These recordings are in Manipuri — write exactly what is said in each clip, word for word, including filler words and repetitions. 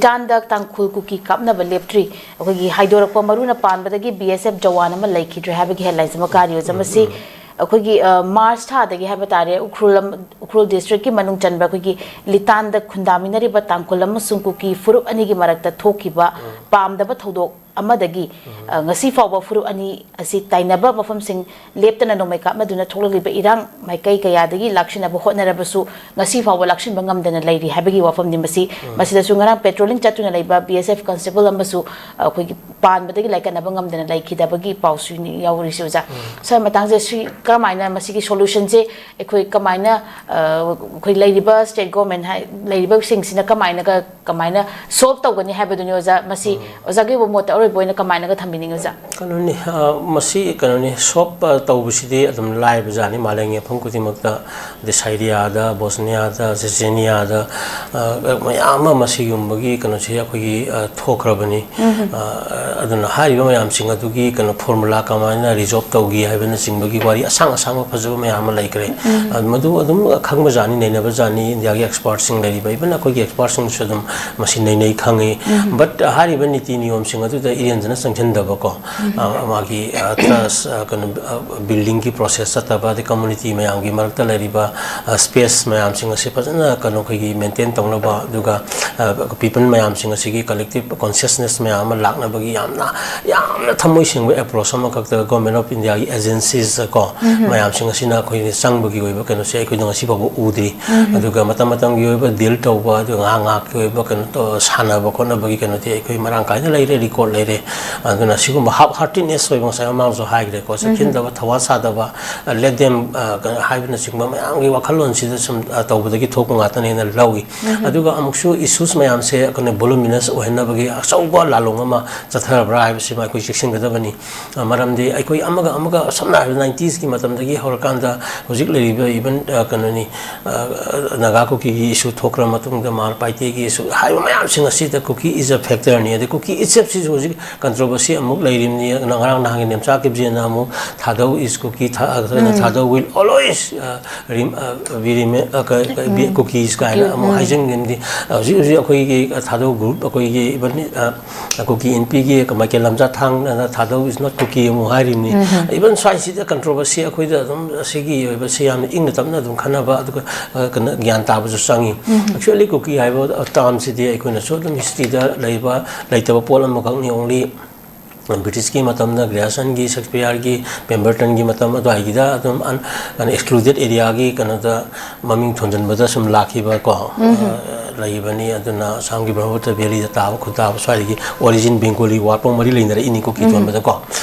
ꯂꯤꯇꯥꯟꯗ ꯇꯥꯡꯈꯨꯜ ꯀꯨꯀꯤ ꯀꯥꯞꯅꯕ ꯂꯦꯞꯇ꯭ꯔꯤ꯫ ꯑꯩꯈꯣꯏꯒꯤ ꯍꯥꯏꯗꯣꯔꯛꯄ ꯃꯔꯨꯅ ꯄꯥꯟꯕꯗꯒꯤ ꯕꯤ ꯑꯦꯁ ꯑꯦꯐ ꯖꯋꯥꯟ ꯑꯃ ꯂꯩꯈꯤꯗ꯭ꯔꯦ ꯍꯥꯏꯕꯒꯤ ꯍꯦꯗꯂꯥꯏꯟꯁ ꯑꯃ ꯀꯥꯔꯤ ꯑꯣꯖꯥ꯫ ꯃꯁꯤ ꯑꯩꯈꯣꯏꯒꯤ, ꯑ, ꯃꯥꯔꯆ ꯊꯥꯗꯒꯤ ꯍꯥꯏꯕ ꯇꯥꯔꯦ, ꯎꯈ꯭ꯔꯨꯜ ꯑꯃ-, ꯎꯈ꯭ꯔꯨꯜ ꯗꯤꯁꯇ꯭ꯔꯤꯛꯀꯤ ꯃꯅꯨꯡ ꯆꯟꯕ ꯑꯩꯈꯣꯏꯒꯤ ꯂꯤꯇꯥꯟꯗ ꯈꯨꯟꯗꯥꯃꯤꯟꯅꯔꯤꯕ ꯇꯥꯡꯈꯨꯜ ꯑꯃꯁꯨꯡ ꯀꯨꯀꯤ ꯐꯨꯔꯨꯞ ꯑꯅꯤꯒꯤ ꯃꯔꯛꯇ ꯊꯣꯛꯈꯤꯕ ꯄꯥꯝꯗꯕ ꯊꯧꯗꯣꯛ ꯑꯃꯗꯒꯤ, ꯑ, ꯉꯁꯤ ꯐꯥꯎꯕ ꯐꯨꯔꯨꯞ ꯑꯅꯤ ꯑꯁꯤ ꯇꯥꯏꯅꯕ ꯃꯐꯝꯁꯤꯡ ꯂꯦꯞꯇꯅ ꯅꯣꯡꯃꯩ ꯀꯥꯞꯅꯗꯨꯅ ꯊꯣꯛꯂꯛꯂꯤꯕ ꯏꯔꯥꯡ ꯃꯥꯏꯀꯩ ꯀꯌꯥꯗꯒꯤ ꯂꯥꯛꯁꯤꯟꯅꯕ ꯍꯣꯠꯅꯔꯕꯁꯨ ꯉꯁꯤ ꯐꯥꯎꯕ ꯂꯥꯛꯁꯤꯟꯕ ꯉꯝꯗꯅ ꯂꯩꯔꯤ ꯍꯥꯏꯕꯒꯤ ꯋꯥꯐꯝꯅꯤ꯫ ꯃꯁꯤ, ꯃꯁꯤꯗꯁꯨ ꯉꯔꯥꯡ ꯄꯦꯇ꯭ꯔꯣꯂꯤꯡ ꯆꯠꯇꯨꯅ ꯂꯩꯕ ꯕꯤ ꯑꯦꯁ ꯑꯦꯐ ꯀꯟꯁꯇꯦꯕꯜ ꯑꯃꯁꯨ ꯑꯩꯈꯣꯏꯒꯤ ꯄꯥꯟꯕꯗꯒꯤ ꯂꯥꯏꯀꯠꯅꯕ ꯉꯝꯗꯅ ꯂꯩꯈꯤꯗꯕꯒꯤ ꯄꯥꯎꯁꯨ ꯌꯥꯎꯔꯤꯁꯤ ꯑꯣꯖꯥ꯫ ꯁ꯭ꯋꯥꯏ ꯃꯇꯥꯡꯁꯦ ꯁꯤ ꯀꯔꯝꯍꯥꯏꯅ ꯃꯁꯤꯒꯤ ꯁꯣꯂꯨꯁꯟꯁꯦ ꯑꯩꯈꯣꯏ ꯀꯃꯥꯏꯅ, ꯑ, ꯑꯩꯈꯣꯏ ꯂꯩꯔꯤꯕ ꯁ꯭ꯇꯦꯠ ꯒꯣꯔꯃꯦꯟ ꯍꯥꯏ-, ꯂꯩꯔꯤꯕꯁꯤꯡꯁꯤꯅ ꯀꯃꯥꯏꯅꯒ, ꯀꯃꯥꯏꯅ ꯁꯣꯜꯕ ꯇꯧꯒꯅꯤ ꯍꯥꯏꯕꯗꯨꯅꯤ ꯑꯣꯖꯥ꯫ ꯃꯁꯤ ꯑꯣꯖꯥꯒꯤ ꯑꯣꯏꯕ ꯃꯣꯠꯇ ꯑꯔꯣꯏꯕ ꯑꯣꯏꯅ ꯀꯃꯥꯏꯅꯒ ꯊꯝꯕꯤꯅꯤꯡꯉꯤ ꯑꯣꯖꯥ? ꯀꯩꯅꯣꯅꯤ, ꯑ, ꯃꯁꯤ ꯀꯩꯅꯣꯅꯤ, ꯁꯣꯞ, ꯑ, ꯇꯧꯕꯁꯤꯗꯤ ꯑꯗꯨꯝ ꯂꯥꯏꯕ ꯖꯥꯠꯅꯤ꯫ ꯃꯥꯂꯦꯝꯒꯤ ꯃꯐꯝ ꯈꯨꯗꯤꯡꯃꯛꯇ, ꯑꯗꯩ ꯁꯥꯏꯔꯤꯌꯥꯗ, ꯕꯣꯁꯅꯤꯌꯥꯗ, ꯆꯦꯆꯦꯅꯤꯌꯥꯗ, ꯑ, ꯃꯌꯥꯝ ꯑꯃ ꯃꯁꯤꯒꯨꯝꯕꯒꯤ ꯀꯩꯅꯣꯁꯤ ꯑꯩꯈꯣꯏꯒꯤ, ꯑ, ꯊꯣꯛꯈ꯭ꯔꯕꯅꯤ꯫ ꯑ, ꯑꯗꯨꯅ ꯍꯥꯏꯔꯤꯕ ꯃꯌꯥꯝꯁꯤꯡ ꯑꯗꯨꯒꯤ ꯀꯩꯅꯣ ꯐꯣꯔꯃꯨꯂꯥ ꯀꯃꯥꯏꯅ ꯔꯤꯖꯣꯜꯕ ꯇꯧꯈꯤ ꯍꯥꯏꯕꯅꯆꯤꯡꯕꯒꯤ ꯋꯥꯔꯤ ꯑꯁꯥꯡ ꯑꯁꯥꯡꯕ ꯐꯖꯕ ꯃꯌꯥꯝ ꯑꯃ ꯂꯩꯈ꯭ꯔꯦ꯫ ꯑ, ꯃꯗꯨ ꯑꯗꯨꯝ ꯈꯪꯕ ꯖꯥꯠꯅꯤ, ꯅꯩꯅꯕ ꯖꯥꯠꯅꯤ꯫ ꯏꯟꯗꯤꯌꯥꯒꯤ ꯑꯦꯛꯁꯄꯥꯔꯠꯁꯤꯡ ꯂꯩꯔꯤꯕ, ꯏꯚꯟ ꯑꯩꯈꯣꯏꯒꯤ ꯑꯦꯛꯁꯄꯥꯔꯠꯁꯤꯡꯁꯨ ꯑꯗꯨꯝ ꯃꯁꯤ ꯅꯩꯅꯩ ꯈꯪꯉꯤ꯫ ꯕꯠ ꯍꯥꯏꯔꯤꯕ ꯅꯤꯇꯤ ꯅꯤꯌꯣꯝꯁꯤꯡ ꯑꯗꯨꯗ ꯏꯔꯦꯟꯖꯅ ꯆꯪꯁꯤꯟꯗꯕꯀꯣ, ꯑ, ꯃꯥꯒꯤ, ꯑ, ꯇ꯭ꯔꯁ, ꯑ, ꯀꯩꯅꯣ, ꯑ, ꯕꯤꯜꯗꯤꯡꯒꯤ ꯄ꯭ꯔꯣꯁꯦꯁ ꯆꯠꯇꯕ, ꯑꯗꯩ ꯀꯝꯃꯨꯅꯤꯇꯤ ꯃꯌꯥꯝꯒꯤ ꯃꯔꯛꯇ ꯂꯩꯔꯤꯕ, ꯑ, ꯁ꯭ꯄꯦꯁ ꯃꯌꯥꯝꯁꯤꯡ ꯑꯁꯤ ꯐꯖꯅ ꯀꯩꯅꯣ ꯑꯩꯈꯣꯏꯒꯤ ꯃꯦꯟꯇꯦꯟ ꯇꯧꯅꯕ, ꯑꯗꯨꯒ, ꯑ, ꯄꯤꯄꯜ ꯃꯌꯥꯝꯁꯤꯡ ꯑꯁꯤꯒꯤ ꯀꯂꯦꯛꯇꯤꯞ ꯀꯣꯟꯁꯤꯌꯁꯅꯦꯁ ꯃꯌꯥꯝ ꯑꯃ ꯂꯥꯛꯅꯕꯒꯤ ꯌꯥꯝꯅ, ꯌꯥꯝꯅ ꯊꯃꯣꯏ ꯁꯦꯡꯕ ꯑꯦꯄ꯭ꯔꯣꯆ ꯑꯃꯈꯛꯇ ꯒꯣꯔꯃꯦꯟ ꯑꯣꯐ ꯏꯟꯗꯤꯌꯥꯒꯤ ꯑꯦꯖꯦꯟꯁꯤꯁ ꯀꯣ, ꯃꯌꯥꯝꯁꯤꯡ ꯑꯁꯤꯅ ꯑꯩꯈꯣꯏꯒꯤ ꯆꯪꯕꯒꯤ ꯑꯣꯏꯕ ꯀꯩꯅꯣꯁꯦ ꯑꯩꯈꯣꯏꯗ ꯉꯁꯤ ꯐꯥꯎꯕ ꯎꯗ꯭ꯔꯤ꯫ ꯑꯗꯨꯒ ꯃꯇꯝ ꯃꯇꯝꯒꯤ ꯑꯣꯏꯕ ꯗꯤꯜ ꯇꯧꯕ, ꯑꯗꯨꯒ ꯉꯥꯏꯍꯥꯛ ꯉꯥꯏꯍꯥꯛꯀꯤ ꯑꯣꯏꯕ ꯀꯩꯅꯣ ꯇꯧ-, ꯁꯥꯟꯅꯕ ꯈꯣꯠꯅꯕꯒꯤ ꯀꯩꯅꯣꯗꯤ ꯑꯩꯈꯣꯏ ꯃꯔꯥꯡ ꯀꯥꯏꯅ ꯂꯩꯔꯦ, ꯔꯦꯀꯣꯔꯗ ꯂꯩꯔꯦ꯫ ꯑꯗꯨꯅ ꯁꯤꯒꯨꯝꯕ ꯍꯥꯐ ꯍꯥꯔꯇꯦꯗꯅꯦꯁ ꯑꯣꯏꯕ, ꯉꯁꯥꯏ ꯃꯃꯥꯡꯁꯨ ꯍꯥꯏꯈ꯭ꯔꯦꯀꯣ, ꯆꯦꯛꯁꯤꯟꯗꯕ, ꯊꯋꯥ ꯁꯥꯗꯕ, ꯑ, let them, ꯑ, ꯀꯩꯅꯣ ꯍꯥꯏꯕꯅꯆꯤꯡꯕ ꯃꯌꯥꯝꯒꯤ ꯋꯥꯈꯜꯂꯣꯟꯁꯤꯗ ꯁꯨꯝ, ꯑ, ꯇꯧꯕꯗꯒꯤ ꯊꯣꯛꯄ ꯉꯥꯛꯇꯅꯦꯅ ꯂꯧꯏ꯫ ꯑꯗꯨꯒ ꯑꯃꯨꯛꯁꯨ ꯏꯁꯨꯁ ꯃꯌꯥꯝꯁꯦ ꯑꯩꯈꯣꯏꯅ ꯚꯣꯂꯨꯃꯤꯅꯁ ꯑꯣꯏꯍꯟꯅꯕꯒꯤ ꯑꯆꯧꯕ ꯂꯥꯂꯣꯡ ꯑꯃ ꯆꯠꯊꯔꯕ꯭ꯔꯥ ꯍꯥꯏꯕꯁꯤꯃ ꯑꯩꯈꯣꯏ ꯆꯦꯛꯁꯤꯟꯒꯗꯕꯅꯤ꯫ ꯑ, ꯃꯔꯝꯗꯤ ꯑꯩꯈꯣꯏ ꯑꯃꯒ ꯑꯃꯒ, ꯁꯝꯅ ꯍꯥꯏꯔꯕꯗ ꯅꯥꯏꯟꯇꯤꯁꯀꯤ ꯃꯇꯝꯗꯒꯤ ꯍꯧꯔꯀꯥꯟꯗ ꯍꯧꯖꯤꯛ ꯂꯩꯔꯤꯕ ꯏꯚꯟ, ꯑ, ꯀꯩꯅꯣꯅꯤ, ꯑ, ꯅꯥꯒꯥ ꯀꯨꯀꯤꯒꯤ ꯏꯁꯨ ꯊꯣꯛꯈ꯭ꯔ ꯃꯇꯨꯡꯗ, ꯃꯥꯔ ꯄꯥꯏꯇꯦꯒꯤ ꯏꯁꯨ ꯍꯥꯏꯕ ꯃꯌꯥꯝꯁꯤꯡ ꯑꯁꯤꯗ ꯀꯨꯀꯤ is a factor ꯅꯤ꯫ ꯑꯗꯩ ꯀꯨꯀꯤ itself ꯁꯤꯁꯨ ꯍꯧꯖꯤꯛ ꯀꯟꯇ꯭ꯔꯣꯚꯔꯁꯤ ꯑꯃꯨꯛ ꯂꯩꯔꯤꯕꯅꯤ꯫ ꯉꯔꯥꯡ ꯅꯍꯥꯟꯒꯤ ꯅꯦꯝꯆꯥ ꯀꯤꯞꯖꯦꯟꯅ ꯑꯃꯨꯛ "ꯊꯥꯗꯧ is Kuki", ꯊꯥ-, ꯑ, "Thadou will always, ꯑ, rem-, ꯑ, be reme-, ꯑ, ꯀ-, ꯀ-, be Cookies" ꯀꯥꯏꯅ ꯑꯃꯨꯛ ꯍꯥꯏꯖꯤꯟꯈꯤꯕꯅꯤ꯫ ꯍꯧꯖꯤꯛ ꯍꯧꯖꯤꯛ ꯑꯩꯈꯣꯏꯒꯤ, ꯑ, ꯊꯥꯗꯧ ꯒ꯭ꯔꯨꯞ, ꯑꯩꯈꯣꯏꯒꯤ ꯏꯚꯟ, ꯑ, ꯀꯨꯀꯤ ꯏꯟꯄꯤꯒꯤ Michael ꯂꯝꯖꯥꯊꯥꯡꯅ "Thadou is not Kuki" ꯑꯃꯨꯛ ꯍꯥꯏꯔꯤꯕꯅꯤ꯫ ꯏꯚꯟ ꯁ꯭ꯋꯥꯏꯁꯤꯗ ꯀꯟꯇ꯭ꯔꯣꯚꯔꯁꯤ ꯑꯩꯈꯣꯏꯗ ꯑꯗꯨꯝ ꯑꯁꯤꯒꯤ ꯑꯣꯏꯕꯁꯤ ꯌꯥꯝꯅ ꯏꯪꯅ ꯇꯞꯅ ꯑꯗꯨꯝ ꯈꯟꯅꯕ, ꯑꯗꯨꯒ, ꯑ, ꯀꯩꯅꯣ, ꯒ꯭ꯌꯥꯟ ꯇꯥꯕꯁꯨ ꯆꯪꯉꯤ꯫ Actually, ꯀꯨꯀꯤ ꯍꯥꯏꯕ ꯇꯥꯔꯝꯁꯤꯗꯤ ꯑꯩꯈꯣꯏꯅꯁꯨ ꯑꯗꯨꯝ ꯍꯤꯁꯇ꯭ꯔꯤꯗ ꯂꯩꯕ, ꯂꯩꯇꯕ ꯄꯣꯠ ꯑꯃꯈꯛꯅꯤ꯫ Only ꯕ꯭ꯔꯤꯇꯤꯁꯀꯤ ꯃꯇꯝꯗ, ꯒ꯭ꯔꯤꯌꯥꯔꯁꯟꯒꯤ, ꯁꯦꯛꯁꯄꯤꯌꯔꯒꯤ, ꯄꯦꯝꯕꯔꯇꯟꯒꯤ ꯃꯇꯝ ꯑꯗꯨꯋꯥꯏꯒꯤꯗ ꯑꯗꯨꯝ ꯑꯟ-, ꯑꯟ-, excluded areaꯒꯤ ꯀꯩꯅꯣꯗ ꯃꯃꯤꯡ ꯊꯣꯟꯖꯟꯕꯗ ꯁꯨꯝ ꯂꯥꯛꯈꯤꯕ ꯀꯣ, ꯑ, ꯂꯩꯕꯅꯤ꯫ ꯑꯗꯨꯅ ꯑꯁꯥꯝꯒꯤ ꯕ꯭ꯔꯍꯃꯄꯨꯇ꯭ꯔ ꯚꯦꯂꯤꯗ ꯇꯥꯕ, ꯈꯨꯟꯗꯥꯕ ꯁ꯭ꯋꯥꯏꯗꯒꯤ origin ꯕꯦꯡꯒꯣꯂꯤ ꯋꯥꯔꯠꯐꯥꯎ ꯃꯔꯤ ꯂꯩꯅꯔꯛꯏꯅꯤ ꯀꯨꯀꯤ ꯊꯣꯟꯕꯗꯀꯣ꯫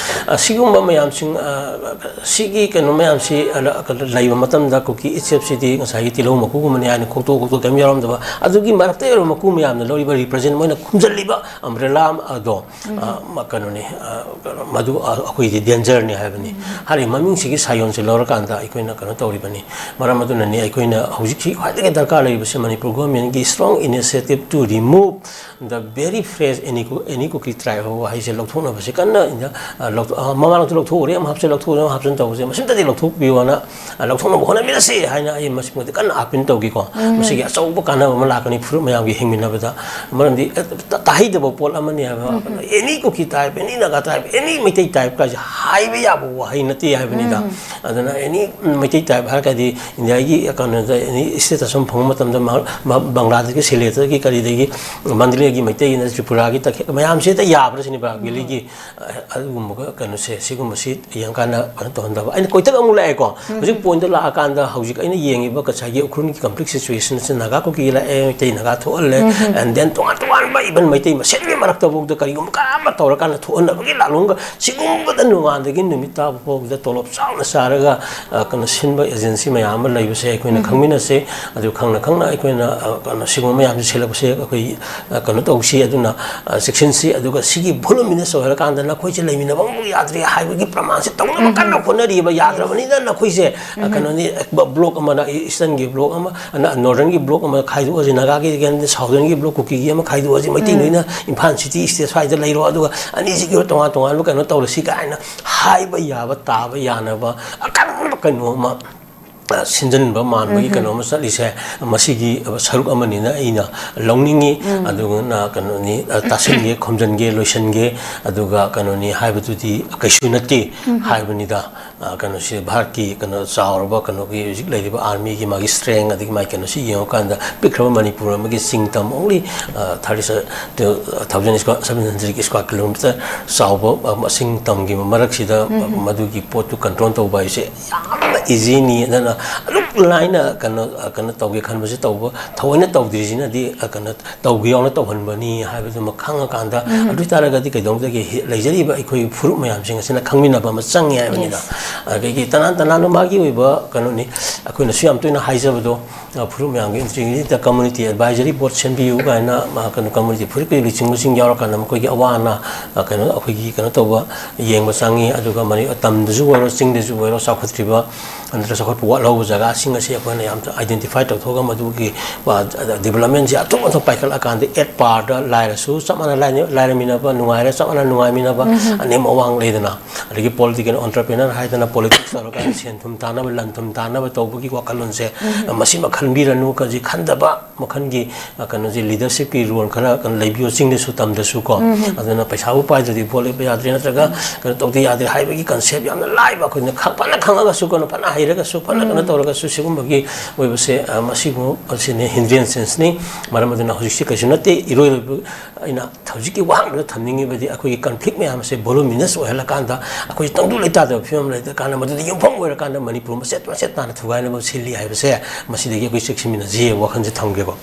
ꯑ, ꯁꯤꯒꯨꯝꯕ ꯃꯌꯥꯝꯁꯤꯡ, ꯑ, ꯁꯤꯒꯤ ꯀꯩꯅꯣ ꯃꯌꯥꯝꯁꯤ, ꯑ, ꯂ-, ꯂꯩꯕ ꯃꯇꯝꯗ ꯀꯨꯀꯤ ꯏꯆꯦꯞꯁꯤꯗꯤ ꯉꯁꯥꯏꯒꯤ ꯇꯤꯜꯍꯧ ꯃꯀꯨꯒꯨꯝꯕꯅꯤ ꯍꯥꯏꯅ ꯈꯣꯛꯇꯣꯛ ꯈꯣꯛꯇꯣꯛ ꯀꯩꯝ ꯌꯥꯎꯔꯝꯗꯕ, ꯑꯗꯨꯒꯤ ꯃꯔꯛꯇ ꯌꯧꯔꯕ ꯃꯀꯨ ꯃꯌꯥꯝꯅ ꯂꯧꯔꯤꯕ represent, ꯃꯣꯏꯅ ꯈꯨꯝꯖꯤꯜꯂꯤꯕ umbrella ꯑꯗꯣ, ꯑ, ꯃ-, ꯀꯩꯅꯣꯅꯤ, ꯑ, ꯀꯩꯅꯣ, ꯃꯗꯨ, ꯑ, ꯑꯩꯈꯣꯏꯒꯤꯗꯤ dangerꯅꯤ ꯍꯥꯏꯕꯅꯤ꯫ ꯍꯥꯏꯔꯤꯕ ꯃꯃꯤꯡꯁꯤꯒꯤ ꯁꯥꯏꯌꯣꯟꯁꯦ ꯂꯧꯔꯀꯥꯟꯗ ꯑꯩꯈꯣꯏꯅ ꯀꯩꯅꯣ ꯇꯧꯔꯤꯕꯅꯤ꯫ ꯃꯔꯝ ꯑꯗꯨꯅꯅꯤ ꯑꯩꯈꯣꯏꯅ ꯍꯧꯖꯤꯛꯁꯤ ꯈ꯭ꯋꯥꯏꯗꯒꯤ ꯗꯔꯀꯥꯔ ꯂꯩꯔꯤꯕꯁꯤ Manipur governmentꯀꯤ strong initiative to remove the very phrase "any Ku-, any Kuki tribe" ꯍꯥꯏꯕ ꯋꯥꯍꯩꯁꯦ ꯂꯧꯊꯣꯛꯅꯕꯁꯦ ꯀꯟꯅ ꯏꯟꯗꯤꯌꯥ, ꯑ, ꯂꯧꯊꯣꯛ-, ꯑ, ꯃꯃꯥꯡꯗꯁꯨ ꯂꯧꯊꯣꯛꯎꯔꯦ, ꯑꯃ ꯍꯥꯞꯆꯤꯜ, ꯂꯧꯊꯣꯛꯎꯔꯦ, ꯑꯃ ꯍꯥꯞꯆꯤꯟ ꯇꯧꯕꯁꯦ ꯃꯁꯤꯝꯇꯗꯤ ꯂꯧꯊꯣꯛꯄꯤꯌꯣꯅ, ꯑ, ꯂꯧꯊꯣꯛꯅꯕ ꯍꯣꯠꯅꯃꯤꯟꯅꯁꯤ ꯍꯥꯏꯅ ꯑꯩ ꯃꯁꯤꯃꯗꯤ ꯀꯟꯅ appeal ꯇꯧꯈꯤꯀꯣ꯫ ꯃꯁꯤꯒꯤ ꯑꯆꯧꯕ ꯀꯥꯟꯅꯕ ꯑꯃ ꯂꯥꯛꯀꯅꯤ ꯐꯨꯔꯨꯞ ꯃꯌꯥꯝꯒꯤ ꯍꯤꯡꯃꯤꯟꯅꯕꯗ꯫ ꯃꯔꯝꯗꯤ, ꯑ, ꯇ-, ꯇꯥꯍꯩꯗꯕ ꯄꯣꯠ ꯑꯃꯅꯤ ꯍꯥꯏꯕ꯫ "Any Kuki tribe, any Naga tribe, any Meitei tribe" ꯀꯥꯏꯁꯦ ꯍꯥꯏꯕ ꯌꯥꯕ ꯋꯥꯍꯩ ꯅꯠꯇꯦ ꯍꯥꯏꯕꯅꯤꯗ꯫ ꯑꯗꯨꯅ any ꯃꯩꯇꯩ tribe ꯍꯥꯏꯔꯒꯗꯤ ꯏꯟꯗꯤꯌꯥꯒꯤ ꯀꯩꯅꯣꯗ any status ꯑꯃ ꯐꯪꯕ ꯃꯇꯝꯗ ꯃꯍꯥꯛ, ꯃ-, ꯕꯪꯒ꯭ꯂꯥꯗꯦꯁꯀꯤ ꯁꯤꯂꯦꯠꯇꯒꯤ ꯀꯔꯤꯗꯒꯤ ꯃꯟꯗꯂꯦꯒꯤ ꯃꯩꯇꯩꯒꯤꯅ ꯇ꯭ꯔꯤꯄꯨꯔꯥꯒꯤ ꯇꯈꯦꯜ ꯃꯌꯥꯝꯁꯦ ꯍꯦꯛꯇ ꯌꯥꯕ꯭ꯔꯥ ꯁꯤꯅꯤ ꯕꯔꯥꯛ ꯚꯦꯂꯤꯒꯤ꯫ ꯑ-, ꯑꯗꯨꯒꯨꯝꯕꯒ ꯀꯩꯅꯣꯁꯦ, ꯁꯤꯒꯨꯝꯕꯁꯤ ꯌꯦꯡꯀꯥꯟꯗ ꯀꯩꯅꯣ ꯇꯧꯍꯟꯗꯕ꯫ ꯑꯩꯅ ꯀꯣꯏꯇꯛ ꯑꯃꯨꯛ ꯂꯥꯛꯑꯦꯀꯣ꯫ ꯍꯧꯖꯤꯛ pointꯇ ꯂꯥꯛꯑꯀꯥꯟꯗ ꯍꯧꯖꯤꯛ ꯑꯩꯅ ꯌꯦꯡꯉꯤꯕ ꯉꯁꯥꯏꯒꯤ ꯎꯈ꯭ꯔꯨꯜꯒꯤ conflict situationꯁꯦ ꯅꯥꯒꯥ ꯀꯨꯀꯤ ꯂꯥꯛꯑꯦ, ꯃꯩꯇꯩ ꯅꯥꯒꯥ ꯊꯣꯛꯍꯜꯂꯦ, and then ꯇꯣꯉꯥꯟ ꯇꯣꯉꯥꯟꯕ even ꯃꯩꯇꯩ ꯃꯁꯦꯟꯒꯤ ꯃꯔꯛꯇꯐꯥꯎꯗ ꯀꯔꯤꯒꯨꯝꯕ ꯀꯔꯝꯕ ꯇꯧꯔꯀꯥꯟꯗ ꯊꯣꯛꯍꯟꯅꯕꯒꯤ ꯂꯥꯂꯣꯡꯒ ꯁꯤꯒꯨꯝꯕꯗ ꯅꯣꯡꯉꯥꯟꯗꯒꯤ ꯅꯨꯃꯤꯠ ꯇꯥꯕ ꯐꯥꯎꯕꯗ ꯇꯣꯂꯣꯞ ꯆꯥꯎꯅ ꯆꯥꯔꯒ, ꯑ, ꯀꯩꯅꯣ ꯁꯤꯟꯕ agency ꯃꯌꯥꯝ ꯑꯃ ꯂꯩꯕꯁꯦ ꯑꯩꯈꯣꯏꯅ ꯈꯪꯃꯤꯟꯅꯁꯤ꯫ ꯑꯗꯨ ꯈꯪꯅ ꯈꯪꯅ ꯑꯩꯈꯣꯏꯅ, ꯑ, ꯀꯩꯅꯣ ꯁꯤꯒꯨꯝꯕ ꯃꯌꯥꯝꯁꯦ ꯁꯤꯜꯂꯛꯄꯁꯦ ꯑꯩꯈꯣꯏ, ꯑ, ꯀꯩꯅꯣ ꯇꯧꯁꯤ, ꯑꯗꯨꯅ ꯆꯦꯛꯁꯤꯟꯁꯤ꯫ ꯑꯗꯨꯒ ꯁꯤꯒꯤ ꯚꯣꯂꯨꯃꯤꯅꯁ ꯑꯣꯏꯍꯜꯂꯀꯥꯟꯗ ꯅꯈꯣꯏꯁꯦ ꯂꯩꯃꯤꯟꯅꯕ ꯑꯃꯨꯛ ꯌꯥꯗ꯭ꯔꯦ ꯍꯥꯏꯕꯒꯤ ꯄ꯭ꯔꯃꯥꯟꯁꯦ ꯇꯧꯅꯕ ꯀꯟꯅ ꯍꯣꯠꯅꯔꯤꯕ꯫ ꯌꯥꯗ꯭ꯔꯕꯅꯤꯅ ꯅꯈꯣꯏꯁꯦ ꯀꯩꯅꯣꯅꯤ, ꯕ꯭ꯂꯣꯛ ꯑꯃꯅ ꯏꯁꯇꯔꯟꯒꯤ ꯕ꯭ꯂꯣꯛ ꯑꯃ, ꯅꯣꯔꯗꯔꯟꯒꯤ ꯕ꯭ꯂꯣꯛ ꯑꯃ ꯈꯥꯏꯗꯣꯛꯑꯁꯤ, ꯅꯥꯒꯥꯒꯤ, ꯁꯥꯎꯗꯔꯟꯒꯤ ꯕ꯭ꯂꯣꯛ, ꯀꯨꯀꯤꯒꯤ ꯑꯃ ꯈꯥꯏꯗꯣꯛꯑꯁꯤ, ꯃꯩꯇꯩ ꯅꯣꯏꯅ ꯏꯝꯐꯥꯜ ꯁꯤꯇꯤ ꯏꯁꯇꯦꯠ ꯁ꯭ꯋꯥꯏꯗ ꯂꯩꯔꯣ, ꯑꯗꯨꯒ ꯑꯅꯤꯁꯤꯒꯤ ꯑꯣꯏꯕ ꯇꯣꯉꯥꯟ ꯇꯣꯉꯥꯟꯕ ꯀꯩꯅꯣ ꯇꯧꯔꯁꯤ ꯀꯥꯏꯅ ꯍꯥꯏꯕ ꯌꯥꯕ, ꯇꯥꯕ ꯌꯥꯅꯕ ꯑꯀꯟꯕ ꯀꯩꯅꯣ ꯑꯃ ꯁꯤꯟꯖꯟꯕ ꯃꯥꯟꯕꯒꯤ ꯀꯩꯅꯣ ꯑꯃ ꯆꯠꯂꯤꯁꯦ, ꯃꯁꯤꯒꯤ ꯁꯔꯨꯛ ꯑꯃꯅꯤꯅ ꯑꯩꯅ ꯂꯧꯅꯤꯡꯉꯤ꯫ ꯑꯗꯨꯅ ꯀꯩꯅꯣꯅꯤ, ꯇꯥꯁꯤꯟꯒꯦ, ꯈꯣꯝꯖꯤꯟꯒꯦ, ꯂꯣꯏꯁꯤꯟꯒꯦ, ꯑꯗꯨꯒ ꯀꯩꯅꯣꯅꯤ ꯍꯥꯏꯕꯗꯨꯗꯤ ꯀꯩꯁꯨ ꯅꯠꯇꯦ ꯍꯥꯏꯕꯅꯤꯗ꯫ ꯀꯩꯅꯣꯁꯤ ꯚꯥꯔꯠꯀꯤ ꯀꯩꯅꯣ ꯆꯥꯎꯔꯕ ꯀꯩꯅꯣꯒꯤ ꯍꯧꯖꯤꯛ ꯂꯩꯔꯤꯕ ꯑꯥꯔꯃꯤꯒꯤ ꯃꯥꯒꯤ ꯁ꯭ꯇꯔꯦꯡ, ꯑꯗꯒꯤ ꯃꯥꯒꯤ ꯀꯩꯅꯣꯁꯤ ꯌꯦꯡꯉꯀꯥꯟꯗ, ꯄꯤꯛꯈ꯭ꯔꯕ ꯃꯅꯤꯄꯨꯔ ꯑꯃꯒꯤ ꯆꯤꯡ ꯇꯝ, only thirty seven thousand seven hundred square kilometre ꯆꯥꯎꯕ ꯃꯁꯤꯡ ꯇꯝꯒꯤ ꯃꯔꯛꯁꯤꯗ ꯃꯗꯨꯒꯤ ꯄꯣꯠꯇꯨ ꯀꯟꯇ꯭ꯔꯣꯜ ꯇꯧꯕ ꯍꯥꯏꯁꯦ ꯌꯥꯝꯅ ꯏꯖꯤꯅꯤ꯫ ꯑꯗꯨꯅ ꯑꯗꯨꯛ ꯂꯥꯏꯅ ꯀꯩꯅꯣ ꯀꯩꯅꯣ ꯇꯧꯒꯦ ꯈꯟꯕꯁꯦ ꯇꯧꯕ, ꯊꯑꯣꯏꯅ ꯇꯧꯗ꯭ꯔꯤꯁꯤꯅꯗꯤ ꯀꯩꯅꯣ ꯇꯧꯒꯦ ꯌꯥꯎꯅ ꯇꯧꯍꯟꯕꯅꯤ ꯍꯥꯏꯕꯗꯨꯃ ꯈꯪꯉꯀꯥꯟꯗ, ꯑꯗꯨ ꯑꯣꯏꯇꯥꯔꯒꯗꯤ ꯀꯩꯗꯧꯅꯗꯒꯦ, ꯂꯩꯖꯔꯤꯕ ꯑꯩꯈꯣꯏ ꯐꯨꯔꯨꯞ ꯃꯌꯥꯝꯁꯤꯡ ꯑꯁꯤꯅ ꯈꯪꯃꯤꯟꯅꯕ ꯑꯃ ꯆꯪꯉꯦ ꯍꯥꯏꯕꯅꯤꯗ꯫ ꯑꯗꯒꯤ ꯇꯅꯥꯟ ꯇꯅꯥꯟꯅ ꯃꯥꯒꯤ ꯑꯣꯏꯕ ꯀꯩꯅꯣꯅꯤ, ꯑꯩꯈꯣꯏꯅꯁꯨ ꯌꯥꯝ ꯇꯣꯏꯅ ꯍꯥꯏꯖꯕꯗꯣ, ꯐꯨꯔꯨꯞ ꯃꯌꯥꯝꯒꯤ ꯏꯟꯇ꯭ꯔꯤꯒ꯭ꯔꯤꯇꯤꯗ ꯀꯝꯃꯨꯅꯤꯇꯤ ꯑꯦꯗꯚꯥꯏꯖꯔꯤ ꯕꯣꯔꯗ ꯁꯦꯝꯕꯤꯌꯨ ꯀꯥꯏꯅ, ꯀꯩꯅꯣ, ꯀꯝꯃꯨꯅꯤꯇꯤ ꯐꯨꯔꯨꯞꯀꯤ ꯂꯨꯆꯤꯡꯕꯁꯤꯡ ꯌꯥꯎꯔꯀꯥꯟꯗ ꯃꯈꯣꯏꯒꯤ ꯑꯋꯥ ꯑꯅꯥ, ꯀꯩꯅꯣ, ꯑꯩꯈꯣꯏꯒꯤ ꯀꯩꯅꯣ ꯇꯧꯕ, ꯌꯦꯡꯕ ꯆꯪꯉꯤ꯫ ꯑꯗꯨꯒ ꯃꯅꯤ-, ꯇꯝꯗꯁꯨ ꯑꯣꯏꯔꯣ, ꯆꯤꯡꯗꯁꯨ ꯑꯣꯏꯔꯣ, ꯆꯥꯎꯈꯠꯇ꯭ꯔꯤꯕ ꯅꯠꯇ꯭ꯔꯒ ꯆꯥꯎꯈꯠꯄ ꯋꯥꯠꯍꯧꯕ ꯖꯒꯥꯁꯤꯡ ꯑꯁꯤ ꯑꯩꯈꯣꯏꯅ ꯌꯥꯝ identify ꯇꯧꯊꯣꯛꯑꯒ ꯃꯗꯨꯒꯤ, ꯑ, developmentꯁꯤ ꯑꯊꯨ ꯑꯊꯨ ꯄꯥꯏꯈꯠꯂꯀꯥꯟꯗ at parꯗ ꯂꯥꯏꯔꯁꯨ ꯆꯞ ꯃꯥꯟꯅ ꯂꯥꯏꯔ-, ꯂꯥꯏꯔꯃꯤꯟꯅꯕ, ꯅꯨꯡꯉꯥꯏꯔ ꯆꯞ ꯃꯥꯟꯅ ꯅꯨꯡꯉꯥꯏꯃꯤꯟꯅꯕ, ꯑꯅꯦꯝ ꯑꯋꯥꯡ ꯂꯩꯗꯅ, ꯑꯗꯒꯤ political entrepreneur ꯍꯥꯏꯗꯅ politics ꯇꯧꯔꯀꯥꯟꯗ ꯁꯦꯟ ꯊꯨꯝ ꯇꯥꯟꯅꯕ, ꯂꯟ ꯊꯨꯝ ꯇꯥꯟꯅꯕ ꯇꯧꯕꯒꯤ ꯋꯥꯈꯜꯂꯣꯟꯁꯦ, ꯃꯁꯤꯃ ꯈꯟꯕꯤꯔꯅꯨ, ꯀꯖꯤ ꯈꯟꯗꯕ ꯃꯈꯜꯒꯤ, ꯑ, ꯀꯩꯅꯣꯁꯦ, leadershipꯀꯤ role ꯈꯔ ꯀꯩꯅꯣ ꯂꯩꯕꯤꯌꯣ, ꯆꯤꯡꯗꯁꯨ ꯇꯝꯗꯁꯨ ꯀꯣ꯫ ꯑꯗꯨꯅ ꯄꯩꯁꯥꯕꯨ ꯄꯥꯏꯗ꯭ꯔꯗꯤ ꯚꯣꯠ ꯂꯦꯞꯄ ꯌꯥꯗ꯭ꯔꯦ, ꯅꯠꯇ꯭ꯔꯒ ꯀꯩꯅꯣ ꯇꯧꯗ ꯌꯥꯗ꯭ꯔꯦ ꯍꯥꯏꯕꯒꯤ concept ꯌꯥꯝꯅ ꯂꯥꯏꯕ, ꯑꯩꯈꯣꯏꯅ ꯈ-, ꯐꯅ ꯈꯪꯉꯒꯁꯨ, ꯀꯩꯅꯣ, ꯐꯅ ꯍꯩꯔꯒꯁꯨ, ꯐꯅ ꯀꯩꯅꯣ ꯇꯧꯔꯒꯁꯨ, ꯁꯤꯒꯨꯝꯕꯒꯤ ꯑꯣꯏꯕꯁꯦ, ꯑ, ꯃꯁꯤꯕꯨ, ꯑꯁꯤꯅꯤ hindranceꯅꯤ꯫ ꯃꯔꯝ ꯑꯗꯨꯅ ꯍꯧꯖꯤꯛꯁꯤ ꯀꯩꯁꯨ ꯅꯠꯇꯦ, ꯏꯔꯣꯏ ꯂꯣꯏꯕ꯫ ꯑꯩꯅ ꯍꯧꯖꯤꯛꯀꯤ ꯋꯥꯍꯪꯗꯨꯗ ꯊꯝꯅꯤꯡꯉꯤꯕꯗꯤ, ꯑꯩꯈꯣꯏꯒꯤ conflict ꯃꯌꯥꯝ ꯑꯁꯦ voluminous ꯑꯣꯏꯍꯜꯂꯀꯥꯟꯗ, ꯑꯩꯈꯣꯏ ꯇꯪꯗꯨ ꯂꯩꯇꯥꯗꯕ ꯐꯤꯕꯝ ꯂꯩꯇ꯭ꯔꯀꯥꯟꯗ, ꯃꯗꯨꯗ ꯌꯨꯝꯐꯝ ꯑꯣꯏꯔꯀꯥꯟꯗ ꯃꯅꯤꯄꯨꯔ ꯃꯆꯦꯠ ꯃꯆꯦꯠ ꯇꯥꯅ ꯊꯨꯒꯥꯏꯅꯕ ꯁꯤꯜꯂꯤ ꯍꯥꯏꯕꯁꯦ, ꯃꯁꯤꯗꯒꯤ ꯑꯩꯈꯣꯏ ꯆꯦꯛꯁꯤꯟꯃꯤꯟꯅꯁꯤ ꯋꯥꯈꯜꯁꯦ ꯊꯝꯒꯦꯀꯣ꯫